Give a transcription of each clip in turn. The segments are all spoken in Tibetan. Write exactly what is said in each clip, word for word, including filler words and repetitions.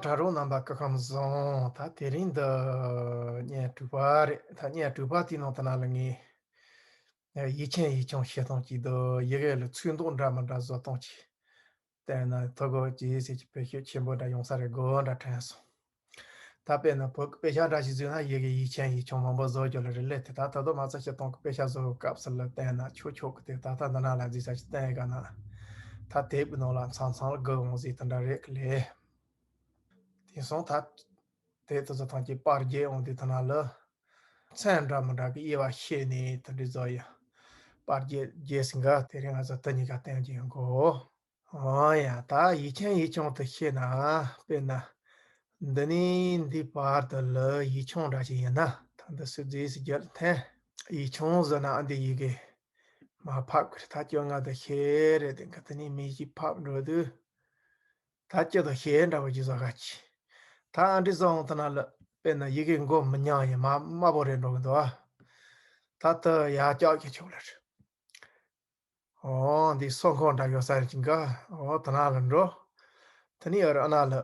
དྲ་གྲོགས་རྣམ་པ་སྐུ་ཁམས་བཟང་། ད་དེ་རིང་འདི་བརྙན་དྲུག་པ་རེད། ད་བརྙན་དྲུག་པ་དེའི་ནང་དུ་ན་ལ་ངས་ཡིག་ཆེན་ཡིག་ཆུང་བཤད་སྟངས་ཀྱི་འདི་ཡི་གེ་ལ་ཚིག་མདོག་འདྲ་མི་འདྲ་བཟོ་སྟངས་ཀྱི་བལྟས་ན་ཐུགས་དགོངས་ཀྱིས་ཟེར་གྱི་བེད་སྤྱོད་ཆེན་པོ་འདྲ་ཡོང་ས་རེད་དགོས་འདྲ་དྲན་སོང་། ད་དཔེར་ན་བོད་ཀྱི་དཔེ་ཆ་འདྲ་ཞིག་བཟོས་ན་ཡི་གེ་ཡིག་ཆེན་ཡིག་ཆུང་མང་པོ་བཟོ་རྒྱུ་ལ་རེ་ལས་དེ། ད་ད་དུང་མ་ཚད་སྤྱིར་བཏང་གི་དཔེ་ཆ་བཟོ་བའི་སྐབས་སུ་ལ་བལྟས་ན་ཆོག་ཆོག་གི་དེ་ད་ལྟ་འདི་ན་ལ་འཛིན་ས་ཞིག་བསྟན་ཡོད་ག་ན། ད་དེབ་ཀྱི་ནང་ལ་མཚམས་མཚམས་ལ་དགོས་འོང་ཟིག་དེ་འདྲ་རེད་གི་ལས། དེང་སང་ད་དེ་ད་བཟོ་སྟངས་ཀྱི་པར་རྒྱས་འོང་དུས་ད་ན་ལ་མཚན་འདྲ་མི་འདྲ་གི་དབྱེ་བ་ཕྱེ་ནས་དེ་འདྲ་བཟོ་ཡ། པར་རྒྱས་རྒྱས་ཟིན་ག་དེ་རིང་ང་ཚོ་དེ་གཉིས་ཀ་བསྟན་གྱི་ཡོང་གོ། ཨོ་ཡ། ད་ཡིག་ཆེན་ཡིག་ཆུང་དུ་ཤེས་ན། དཔེར་ན། འདི་ནས་འདི་བར་དུ་ལ་ཡིག་ཆུང་འདྲ་ཞིག་ཡིན་ན། ད་འདི་སུ་རྫས་སུ་རྒྱལ་འཐེན། ཡིག་ཆུང་ཟེར་ན་ཨ་འདི་ཡི་གེ་མར་ཕབ་གི་རེད། ད་སྐྱོ་ང་དུ་ཤེས་རེད། དེ་ག་དེ་ནས་མི་ཞིག་ཕབ་འགྲོ་དུས། ད་སྐྱོ་དུ་ཤེས་འདྲ་བོ་ཅིག་བཟོ་ག་ཅི། ད་ཨ་འདྲི་བཟོ་འོང་དུ་ན་ལ་དཔེར་ན་ཡི་གེ་མགོ་མི་ཉམས་ཡིན་མ་དམར་པོ་རེད་འགྲོ་གི་འདུག་ཨ། ད་ད་ཡར་བཀྱག་གི་ཆོག་ལ་རེད། ཨོ་འདི་སོ་འཁོར་འདྲ་ཡོད་ས་རེད་ཅིག་ག་ཨོ་ད་ན་ལ་འགྲོ། ད་ནི་ཡར་ཨ་ན་ལ་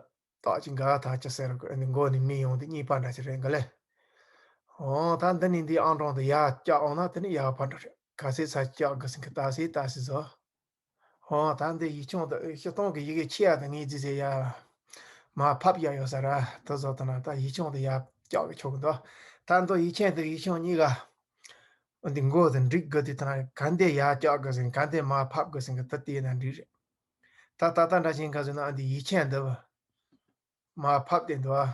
ཏག་ཅིག་ག་ད་ཅི་ཟེར་གི་འདི་མགོ་ནས་མི་ཡོང་དེ་གཉིས་པ་འདྲ་ཅིག་རེད་ག་ལེ། ཨོ་ད་འདི་ནི་འདི་ཨང་གྲངས་དུ་ཡར་བཀྱག་འོང་ན་དེ་ནི་ཡར་ཕར་འགྲོ་རེད། ག་ཚད་ས་བཀྱག་གི་ཟིན་གི་ད་སི་ད་སི་བཟོ། ཨོ་ད་འདི་ཡིག་ཆུང་དུ་ཤི་སྟོང་གི་ཡི་གེ་ཆེ་ཡ་དང་ངེས་རྫི་ཟེར་ཡ། མར་ཕབ་ཡ་ཡོད་ས་ར་དུ་བཟོ་ད་ན་ད་ཡིག་ཆུང་དུ་ཡར་བཀྱག་གི་ཆོག་གི་འདུག་ད་འདི་ཡིག་ཆེན་དུ་ཡིག་ཆུང་གཉིས་ག་འདི་མགོ་དེ་འགྲིག་དགོས་དེ་དང་ག་འདི་ཡར་བཀྱག་དགོས་ཟིན་ག་འདི་མར་ཕབ་དགོས་ཟིན་གི་དེ་བལྟས་ན་འགྲིག་རེད། ད་ད་ལྟ་འདྲ་ཞིག་ག་ཟེར་ན་འདི་ཡིག་ཆེན་འདི་མར་ཕབ་དེ་འདུག་ཨ།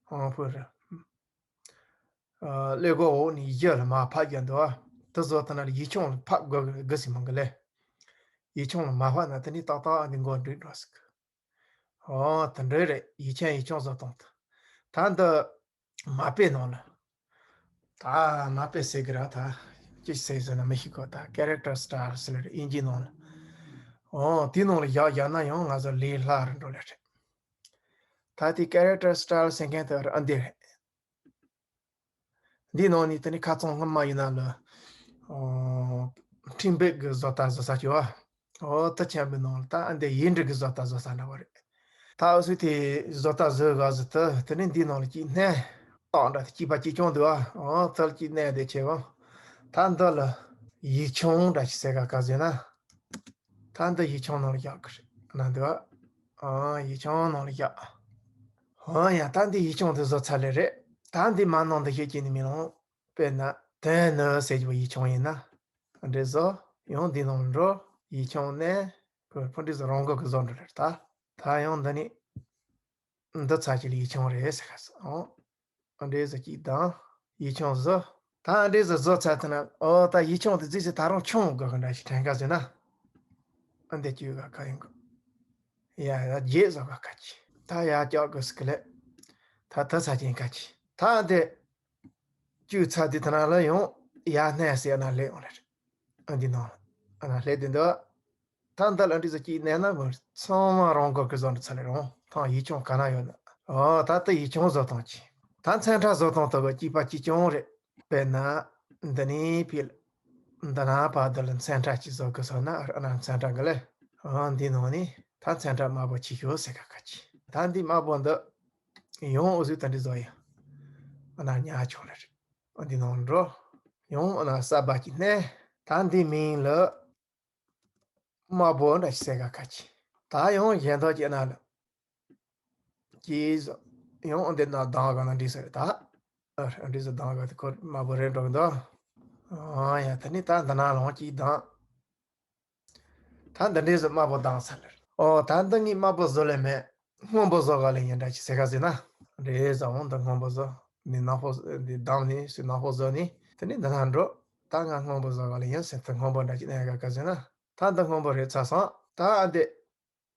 ཧོང་ཕུ་ར། ཀླད་ཀོར་འོག་ནས་གཞི་ལ་མར་ཕབ་རྒྱག་འདུག་ཨ། དེ་བཟོ་ཐུབ་ན་ཡིག་ཆུང་ལ་ཕབ་དགོས་དགོས་ཟིན་མང་གི་ལེ། ཡིག་ཆུང་ལ་མར་ཕབ་ན་དེ་ནི་ཏག་ཏག་འདི་མགོ་འགྲིག་འགྲོ་ཟིན་གི། ཨོ་དེ་འདྲ་རེད། ཡིག་ཆེན་ཡིག་ཆུང་བཟོ་སྟངས་དེ། ད་འདི་མ་དཔེ་ནང་ལ། ད་མ་དཔེ་ཟེར་གི་ར་ད། ཅི་ཟེར་ཟེར་ན་མི་ཤེས་གོ་ད་character style ཟེར་ལ་རེད་དབྱིན་ཇིའི་ནང་ལ། ཨོ་དེའི་ནང་ལ་བཞག་བཞག་ན་ཡང་ང་ཚོ་ལས་སླ་རུ་འགྲོ་ལ་རེད། ད་དེ་character style ཟེར་མཁན་དེ་ཨ་འདི་རེད། འདིའི་ནང་ནས་དེ་ནི་ཁ་ཚང་སྔོན་མ་ཡིན་ན་ལ། ཨོ། འཕྲིན་སྤེལ་གྱི་བཟོ་ལྟ་བཟོ་ས་ཅིག་བ། ཨོ་དེ་ཆེན་པོའི་ནང་ལ་ད་ཨ་འདི་ཡིག་འབྲུ་གི་བཟོ་ལྟ་བཟོ་ས་འདྲ་བ་རེད། ད་འུ་ཚོས་དེ་བཟོ་ལྟ་བཟོས་ག་ཟེར་དུ་དེ་ནི་འདིའི་ནང་ལ་གཅིག་བསྣན། རྟགས་འདྲ་དེ་གཅིག་པ་གཅིག་རྐྱང་འདུག་ཨ། ཨོ་དེ་ལ་གཅིག་བསྣན་དེ་ཆེ་བ། ད་འདི་ལ་ཡིག་ཆུང་འདྲ་ཞིག་ཟེར་ག་ག་ཟེར་ན། ད་འདི་ཡིག་ཆུང་ནང་ལ་བཞག་གི་རེད་ན་འདི་བ། ཨ་ཡིག་ཆུང་ནང་ལ་བཞག་ཨ་ཡ་ད་འདི་ཡིག་ཆུང་དེ་བཟོ་ཚར་ལེ་རེད། ད་འདི་མ་ནང་འདི་ཤེས་ཀྱི་ནི་མི་ལོང་། དཔེར་ན་དོན་ནི་ཟེར་གྱི་བ་ཡིག་ཆུང་ཡིན་ན། འདྲེ་བཟོ། ཡང་འདི་ནང་འགྲོ། ཡིག་ཆུང་ནས། ཕུ་ཕུ་འདྲེ་བཟོ་རང་འགོ་གི་བཟོ་འགྲོ་ལེ་རེད་ད། ད་ཡང་འདི་ནི། འདི་ཚ་གྱི་ལ་ཡིག་ཆུང་རེད་ཟེར་ག་ཟེར་ཨང་། ཨ་འདྲེ་ཟེར་གྱིས་དང་ཡིག་ཆུང་བཟོ། ད་ཨ་འདྲེ་ཟེར་བཟོ་ཚར་ཐུབ་ན་ཨོ་ད་ཡིག་ཆུང་དེ་རྫིས་སུ་ད་རུང་ཆུང་དགོས་གི་འདྲ་ཞིག་དྲན་ག་ཟེར་ན། ཨ་འདི་བཅོས་ག་ག་ཡིན་གོ། ཡ་ཡ་རྗེས་བཟོ་ག་ག་ཅི། ད་ཡ་ཀྱག་དགོས་སི་གི་ལེ། ད་ད་ཚ་ཅན་ག་ཅི། ད་ཨ་འདི། བཅོས་ཚར་དུས་ཐ་ན་ལ་ཡང་ཡ་སྣེ་ཟེར་ན་ལེ་ཡོང་ལེ། ཨ་འདི་ནང་ལ་ཨ་ན་ལྷས་དེ་འདུག་ད་འདི་ལ་འདྲི་ཟེར་གྱིས་གནས་ན་མོ་ཚང་མ་རང་འགོ་གི་བཟོ་འདྲ་ཚ་ལེ་རང་ཐང་ཡིག་ཆུང་ག་ན་ཡོད་ན། ཨོ་ད་ལྟ་ཡིག་ཆུང་བཟོ་སྟངས་ཀྱི། ད་མཚན་ཁྲ་བཟོ་སྟངས་ལྟ་བུ་གཅིག་པ་གཅིག་རྐྱང་རེད། དཔེར་ན། འདི་ནས་ཕིལ། འདི་ན་བར་དུ་ལ་མཚན་ཁྲ་གཅིག་བཟོ་གི་སོང་ན་ཨ་ན་མཚན་ཁྲ་གི་ལེ། ཨོ་འདི་ནང་ནས་ད་མཚན་ཁྲ་དམར་པོ་ཆེ་ཤོས་ཟེར་ག་ག་ཅི། ད་འདི་དམར་པོ་འདི། ཡང་འུ་ཚོས་ད་འདྲི་བཟོ་ཡ། ཨ་ན་ཉ་ཆུང་ལེ་རེད། འདི་ནང་འགྲོ། ཡང་ཨ་ན་ས་བ་གཅིག་གནས། ད་འདི་མིང་ལ། དམར་པོ་འདྲ་ཞིག་ཟེར་ག་ཁ་ཅི། ད་ཡང་གཞན་དག་ཅིག་ན་ལ། ཅིས། ཡང་འདི་ན་གདང་ག་ན་འདྲི་ཟེར་ད། ཨ་འདྲི་ཟེར་གདང་ག་དེ་ཁོ་དམར་པོ་རེད་འགྲོ་གི་འདུག་ཨ་ཡ་ད་ནི་ད་འདི་ན་ལོང་ཅིག་གདང་། ད་འདི་འདྲའི་ཟེར་དམར་པོ་གདང་ས་ལེར། ཨོ་ད་འདི་ངས་དམར་པོ་བཟོ་ལེ་མེད། སྔོན་པོ་བཟོ་ག་ལེ་ཡིན་འདྲ་ཞིག་ཟེར་ག་ཟེར་ན། འདྲེ་ཟ་འོང་འདི་སྔོན་པོ་བཟོ། འདི་ནག་པོ་འདི་གདང་ནི་སུ་ནག་པོ་བཟོ་ནི་དེ་ནི་འདི་ན་འགྲོ། ད་ང་སྔོན་པོ་བཟོ་ག་ལེ་ཡིན་ཟེར་ཏེ་སྔོན་པོ་འདྲ་ཅིག་གནས་ག་ག་ཟེར་ན། ད་འདི་སྔོན་པོ་རེད་ཚ་སོང་། ད་ཨ་འདི།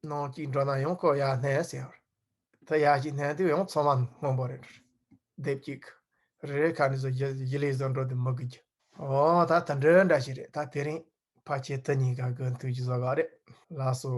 ནང་གཅིག་འགྲོ་ན་ཡང་ཁོ་ཡར་སྣེ་ཟེར་བར། ད་ཡར་གཅིག་སྣེ་དུས་ཡང་ཚང་མ་སྔོན་པོ་རེད། སྡེབ་གཅིག་རེ་རེ་ཁ་ནས་བཟོ་ཡི་ལས་བཟོ་འགྲོ་དུས་མི་དགོས་རྒྱུ། ཨོ་ད་ད་འདྲ་འདྲ་ཞིག་རེད། ད་དེ་རིང་ཕལ་ཆེར་དེ་གཉིས་ཀ་གི་མཐུད་ཀྱི་བཟོ་ག་རེད། ལགས་སོ།